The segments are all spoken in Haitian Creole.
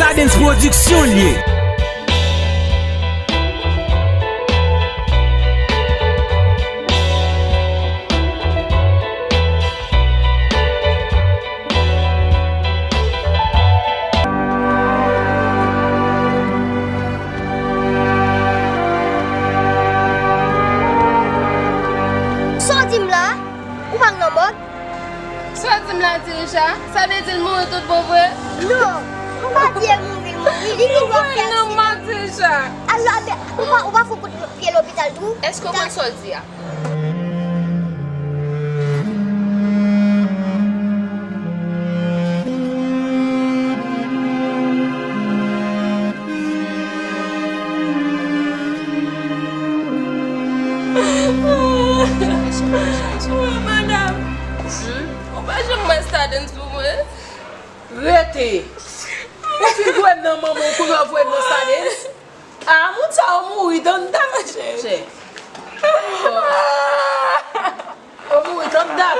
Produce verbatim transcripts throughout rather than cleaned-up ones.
Adens Production l ye. Sa w di m la? Ou pa nan mòg? Sa w di m la, Dirija? Sa vle di l mouri tout bon vre? Non, ou pa di l mouri, mouri. Li vin nan fè aksidan. Dirija. Alò, ou pa, ou pa fout kout pye lopital tou? Èske w konn sa w di a? Madanm, ou pa janm wè Stardens pou mwen? Rete! Ou fin voye m nan manman w, kounye a w voye m nan Stardens? Ah, moun sa yo mouri tann dat, chè. Chè. Oh. Yo mouri tann dat.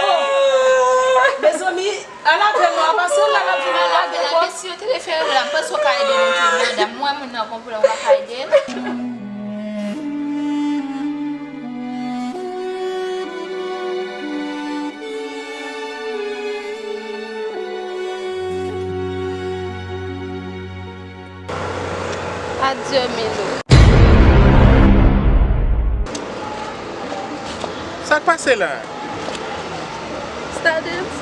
Oh. Mezanmi, al avè nou, a pase la, n ap vin lage kò. Mèsi, yo te refere nou la, m panse w ka ede nou tou, madanm. Mwen, moun nan gon pwoblèm, w pa ka ede l. Adye, Milou. Sa k pase la? Stardens.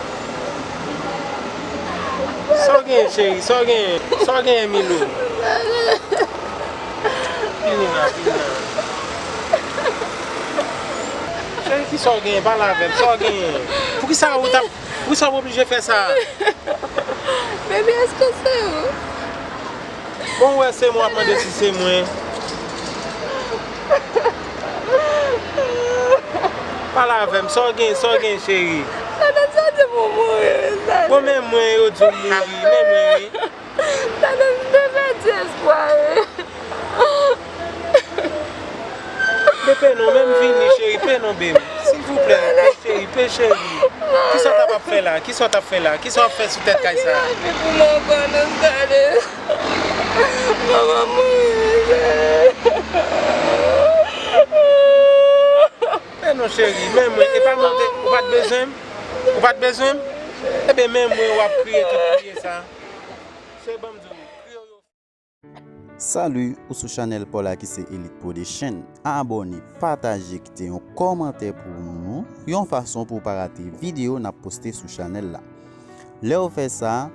Sa w genyen, cheri? Sa w genyen? Sa w genyen, Milou? Vini la, vini la. Cheri, ki sa w genyen? Pale avè m. Sa w genyen? Poukisa ou t ap, poukisa w oblije fè sa? Baby, èske se ou? Bon, w wè se mwen, w ap mande si se mwen. Pale avè m, sa w gen, sa w gen, cheri? Sa te soti pou mouri, wi, sa. Bon, men mwen, yo di w mouri, men mwen, wi. Sa te, m te pèdi espwa, wi. Pe non, men m vini, cheri, pe non, baby. Silvouplè, pe cheri, pe cheri. Kisa w t ap fè la? Kisa w t ap fè la? Kisa w ap fè sou tèt kay sa? Ki lavi pou mwen ankò nan Stardens? Manman mouri, cheri. Pe non, cheri, men mwen, e pa mwen te, ou pa t bezwen m? Ou pa t bezwen m? Ebyen, men mwen, w ap kriye tout kriye sa. Se ban m di w, kriye yo. Salut, ou sou chanèl pa w la ki se Elite Production. Abòne, pataje, kite yon kòmantè pou nou, yon fason pou w pa rate videyo n ap poste sou chanèl la. Lè w fè sa,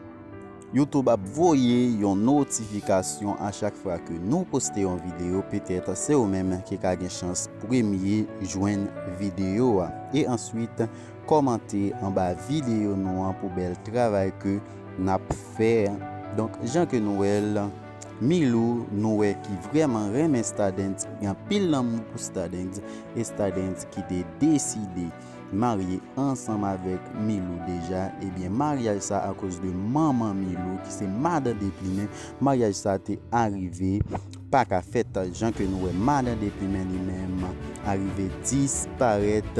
YouTube ap voye yon notifikasyon a chak fwa ke nou poste yon videyo. Petèt se ou menm ki ka gen chans premye jwenn videyo a. E answit, kòmante anba videyo nou an pou bèl travay ke n ap fè. Donk, jan ke nou wè l, Milou, nou wè ki vrèman renmen Stardens, gen anpil lanmou pou Stardens, e Stardens ki te deside marye ansanm avèk Milou deja, ebyen, maryaj sa, akoz de manman Milou, ki se madan Deplimen, maryaj sa te arive pa ka fèt. Jan ke nou wè, madan Deplimen li menm arive disparèt,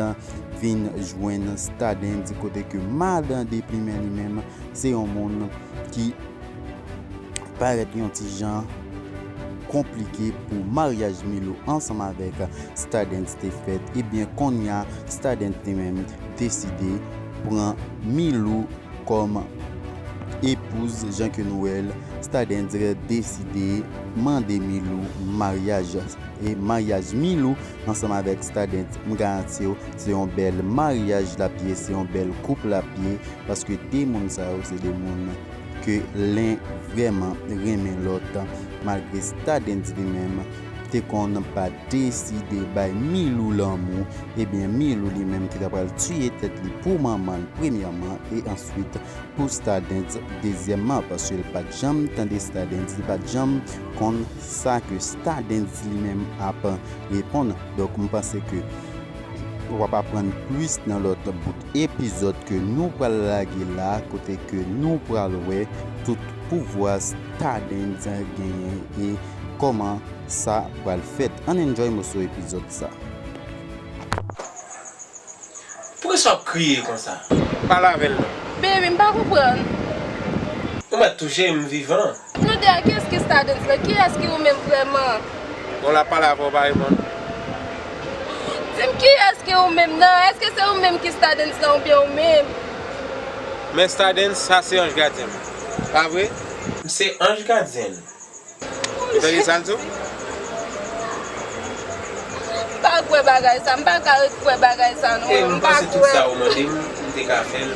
vin jwenn Stardens, kote ke madan Deplimen li menm se yon moun ki parèt yon ti jan konplike pou maryaj Milou ansanm avèk Stardens te fèt. Ebyen, kounye a, Stardens li menm deside pran Milou kòm epouz, jan ke nou wè l, Stardens deside mande Milou maryaj. E maryaj Milou ansanm avèk Stardens, m garanti w, se yon bèl maryaj l ap ye, se yon bèl koup l ap ye, paske de moun sa yo, se de moun ke len vrèman renmen lòt, malgre Stardens li menm te konn pa deside bay Milou lanmou, ebyen Milou li menm ki ta pral tiye tèt li pou manman l premyèman e answit pou Stardens dezyèmman, paske l pa t janm tande Stardens, li pa t janm konn sa ke Stardens li menm ap reponn. Donk, m panse ke w ap aprann plis nan lòt bout epizòd ke nou pral lage la, kote ke nou pral wè tout pouvwa Stardens genyen e kòman sa pral fèt. Ann enjoy moso epizòd sa. Poukisa w ap kriye konsa? Pale avè l non. Baby, m pa konprann. Ou mèt touche m vivan. Tande a, kiyès ki Stardens la? Kiyès ki ou menm vrèman? Bon, l ap pale avè w pa reponn. Di m kiyès ki ou menm nan? Èske se ou menm ki Stardens lan oubyen ou menm? Men Stardens, sa se anj gadyen m. Pa vre? M se anj gadyen l. Ou tande sa l di w? M pa kwè bagay sa, m pa ka ret kwè bagay sa non. E m panse tout sa ou mande m, m te ka fè l.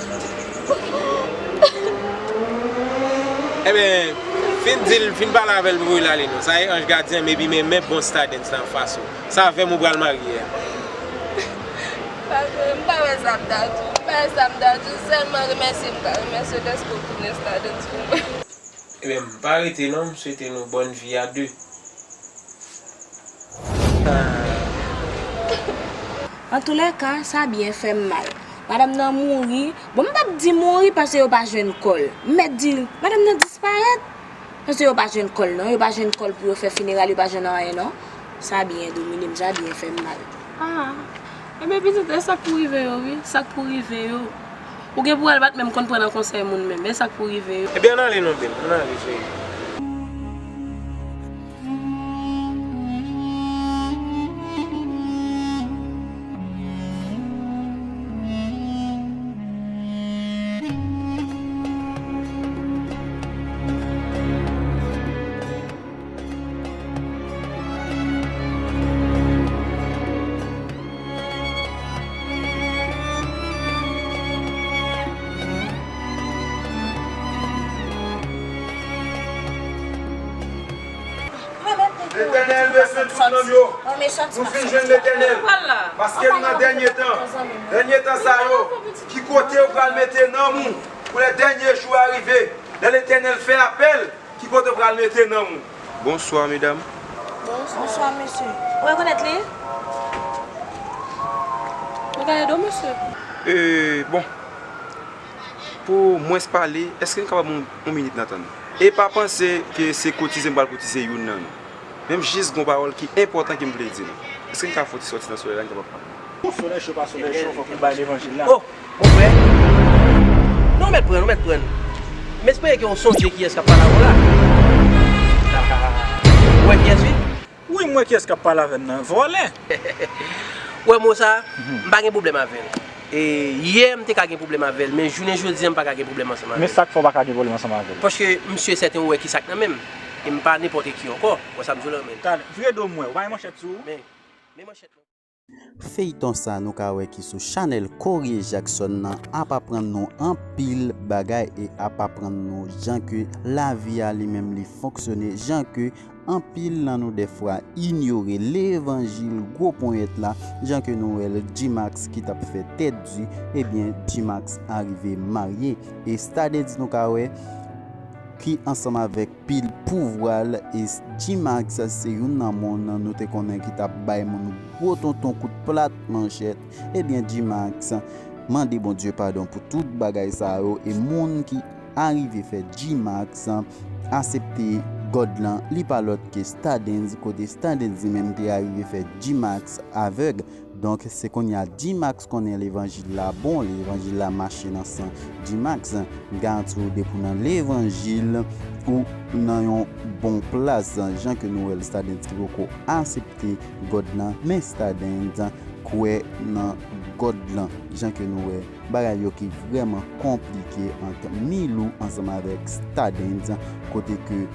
Ebyen, fin di l, fin pale avè l pou l ale non. Sa e anj gadyen m, epi men, men bon Stardens la anfas ou. Sa avè m ou pral marye a. Pa vre, m pa wè sa m ta di w. M pa wè sa m ta di w. Sèlman remèsye m ka remèsye w dèske w tounen Stardens pou mwen. Ebyen, m pa rete non, m swete nou bòn vi a de. Antoulèka, sa byen fè m mal. Madanm nan mouri. Bon, m p ap di mouri paske yo pa jwenn kò l. M mèt di, madanm nan disparèt. Paske yo pa jwenn kò l non. Yo pa jwenn kò l pou yo fè fineral, yo pa jwenn anyen non. Sa byen domine m, sa byen fè m mal. Ah, ebyen pitit, e sa k pou rive yo wi, sa k pou rive yo. Ou gen pou wè l pa t menm konn pran nan konsèy moun menm, e sa k pou rive yo. Ebyen ann ale non beb, ann ale cheri. Letènèl bezwen tout nanm yo. Nou fin jwenn Letènèl. Paske n nan dènye tan. Dènye tan sa yo, ki kote ou pral mete nanm ou pou lè dènye jou a rive? Lè Letènèl fè apèl, ki kote w pral mete nanm ou? Bonswa, medam. Bonswa, mesye. Ou rekonèt li? Mwen ka ede w, mesye? E, bon. Pou mwens pale, èske n kapab yon, yon minit n atann? E pa panse ke se kotize m pral kotize youn nan nou. Men m jis gen yon pawòl ki enpòtan ke m vle di nou. Èske n ka fè yon ti sòti nan solèy la, n kapab pale? Solèy cho pa solèy cho, fòk nou bay levanjil la. Oh, mon frè. Non, ou mèt pran, ou mèt pran. M espere ke w sonje kiyès k ap pale avè w la. Ou wè kiyès, wi? Wi, m wè kiyès k ap pale avè m nan. Vòlè! Ou wè mo sa, m pa gen pwoblèm avè l. E yè, m te ka gen pwoblèm avè l, men jounen jodi a, m pa ka gen pwoblèm ansanm avè l. Men sa k fè w pa ka gen pwoblèm ansanm avè l? Paske m si e sèten ou wè ki sa k nan men m. E m pa nenpòt ki ankò. Ou wè sa m di w la, men. Talè, vire do m wè, ou pa gen manchèt sou ou? Men, men manchèt mwen. Feyton sa nou ka wè ki sou chanèl Corie Jackson nan ap aprann nou anpil bagay e ap aprann nou jan ke lavi a li menm li fonksyone, jan ke anpil nan nou dèfwa inyore levanjil gwo ponyèt la, jan ke nou wè l G-Max ki t ap fè tèt di, ebyen G-Max arive marye. E Stardens nou ka wè ki ansanm avèk pil pouvwa l, e G-Max se youn nan moun nou te konnen ki t ap bay moun gwo tonton kout plat manchèt. Ebyen G-Max mande Bondye padon pou tout bagay sa yo, e moun ki arive fè G-Max asepte God lan, li pa lòt ke Stardens, kote Stardens li menm te arive fè G-Max avèg. Donk, se kounye a G-Max konnen levanjil la bon, levanjil la mache nan san G-Max. M garanti w, depi w nan levanjil, ou nan yon bon plas. Jan ke nou wè l, Stardens ki poko asepte God lan, men Stardens kwè nan God lan. Jan ke nou wè, bagay yo ki vrèman konplike ant Milou ansanm avèk Stardens, kote ke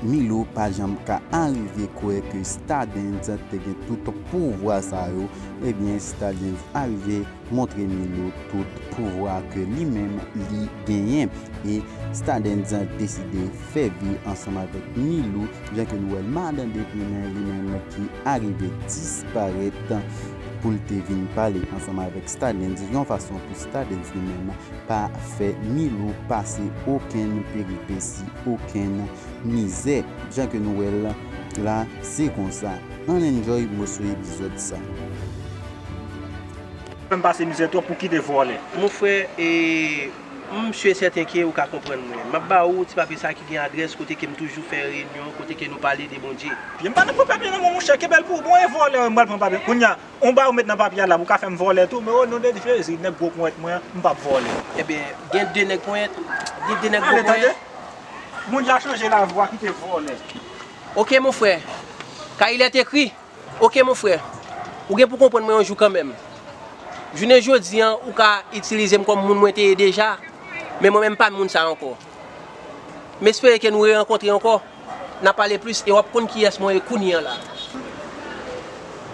Milou pa janm ka arive kwè ke Stardens te gen tout pouvwa sa yo. Ebyen, Stardens arive montre Milou tout pouvwa ke li menm li genyen. E Stardens deside fè vi ansanm avèk Milou. Jan ke nou wè, madan Depinen li menm ki arive disparèt pou l te vin pale ansanm avèk Stardens, yon fason pou Stardens li menm pa fè Milou pase okenn peripesi, okenn mizè. Jan ke nou wè l la, se konsa. Ann enjoy moso epizòd sa. M pase mizè twòp pou kite vòlè. Mon frè, e, m si e sèten ke ou ka konprann mwen. M ap ba ou ti papye sa ki gen adrès kote ke m toujou fè reyinyon, kote ke nou pale de Bondye. M pa nan pran papye nan men w, monchè, kenbe l pou ou. Bon, e vòlè, m pral pran papye. Kounye a, yon bagay ou met nan papye a la, ou ka fè m vòlè tou, men o non de Jezi, nèg gwo ponyèt mwen an, m p ap vòlè. Ebyen, gen de nèg ponyèt, Di de nèg ale, gwo tande. Moun ja chanje lavwa, kite vòlè. Ok, mon frè. Car il est écrit. Ok, mon frè. Ou gen pou konprann mwen yon jou kanmenm. Jounen jodi an, ou ka itilize m kòm moun mwen te ye deja, men mwen menm m pa moun sa ankò. M espere ke nou rerankontre ankò. N a pale plis e w ap konn kiyès mwen ye kounye a la.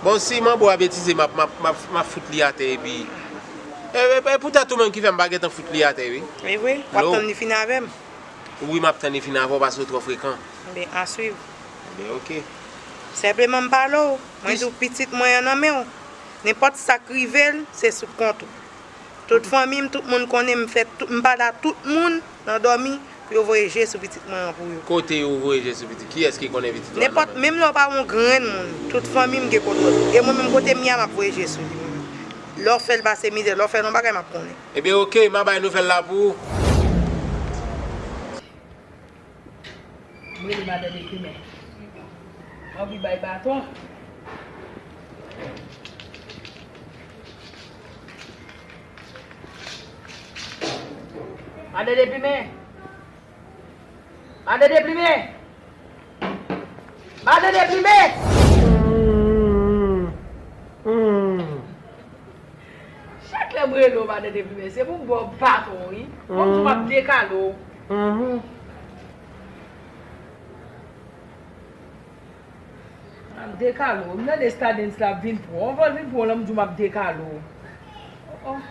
Bon, si manbo a betize, m ap, m ap, m ap, m ap fout li atè epi. E, e, e poutèt ou menm ki fè m pa gentan fout li atè, wi. Wi, wi, w ap tann li fin avè m. Wi, m ap tann li fin avè w paske w twò frekan. Enben, a swiv. Enben, ok. Senpleman m pale w, mwen di w pitit mwen an nan men w. Nenpòt sa k rive l, se sou kont ou. Tout fanmi m, tout moun konnen m fè, m pale a tout moun nan dòmi pou yo voye je sou pitit mwen an pou yo. Kote yo voye je sou pitit? Kiyès ki konnen pitit ou an nan men? Nenpòt, menm lè w pa yon grenn moun, tout fanmi m gen kontwòl. E mwen menm kote m ye a, m ap voye je sou li mwen menm. Lè w fè l pase mizè, lè w fè l yon bagay, m ap konnen. Ebyen, ok, m a bay nouvèl la pou ou. M rele madan Deplimen. M anvi bay baton. Madan Deplimen! Madan Deplimen! Madan Deplimen! Chak lè m rele w, madan Deplimen, se pou m ba w baton, wi. Kòmsi m ap dekale w. M ap dekale w. M tande Stadens la ap vin pran w. Anvan l vin pran w, la m di w m ap dekale w. Oh, oh.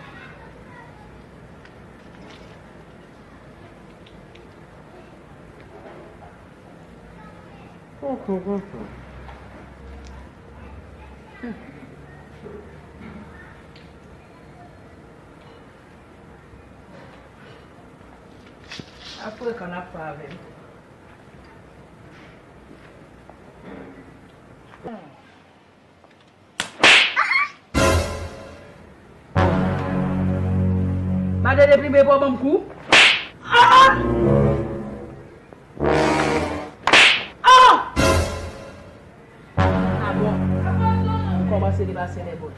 Sa frekan n ap fè avè m. Madan Deplimen pa ban m kou. Ah! Ah! Ah bon. M kòmanse depase lè bòs.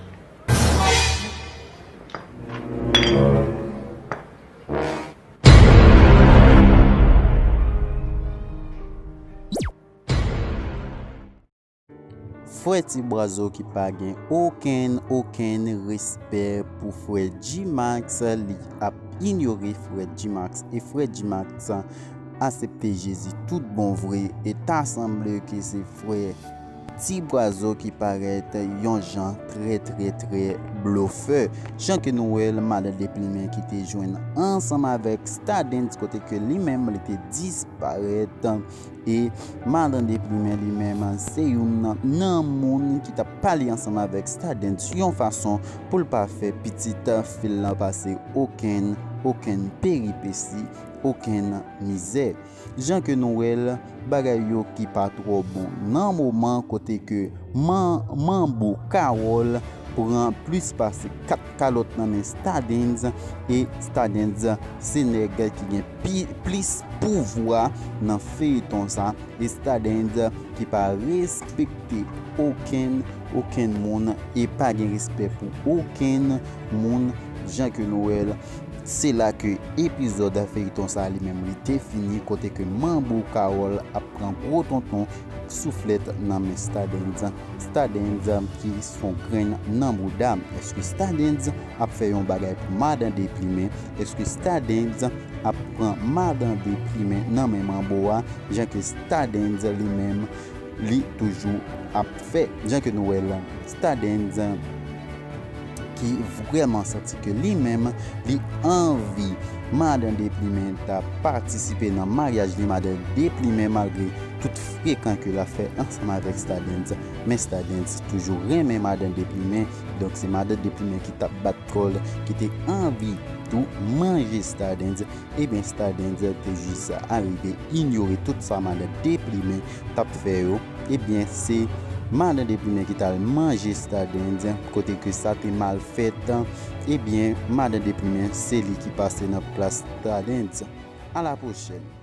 Frè Ti Bwazo ki pa gen okenn, okenn respè pou frè G-Max, li ap inyore frè G-Max, e frè G-Max aksepte Jezi tout bon vre, e ta sanble ke se frè Ti Bwazo ki parèt yon jan trè, trè, trè blofè. Jan ke nou wè l, madan Deplimen ki te jwenn ansanm avèk Stadens, kote ke li menm li te disparèt. E madan Deplimen li menm, se youn nan moun ki t ap pale ansanm avèk Stadens yon fason pou l pa fè pitit fi l lan pase okenn, okenn peripesi, okenn mizè. Jan ke nou wè l, bagay yo ki pa twò bon nan moman kote ke man-, manbo Carole pran plis pase kat kalòt nan men Stadens, e Stadens se nèg ki gen pi-, plis pouvwa nan feyton sa, e Stadens ki pa respekte okenn, okenn moun e pa gen respè pou okenn moun, jan ke nou wè l. Se la ke epizòd feyton sa li menm li te fini, kote ke manbo Carole ap pran gwo tonton souflèt nan men Stadens. Stadens ki son grenn nan bouda. Èske Stadens ap fè yon bagay pou madan Deplimen? Èske Stadens ap pran madan Deplimen nan men manbo a, jan ke Stadens li menm li toujou ap fè? Jan ke nou wè l, Stadens ki vrèman santi ke li menm, li anvi madan Deplimen ta patisipe nan maryaj li, madan Deplimen, malgre tout frekan ke l ap fè ansanm avèk Stadens, men Stadens toujou renmen madan Deplimen. Donk, se madan Deplimen ki t ap bat kò l, ki te anvi tou manje Stadens. Ebyen, Stadens te jis arive inyore tout sa madan Deplimen t ap fè yo. Ebyen, se madan Deplimen ki t al manje Stadens, kote ke sa te mal fèt. Ebyen, madan Deplimen, se li ki pase nan plas Stadens. A la pwochèn.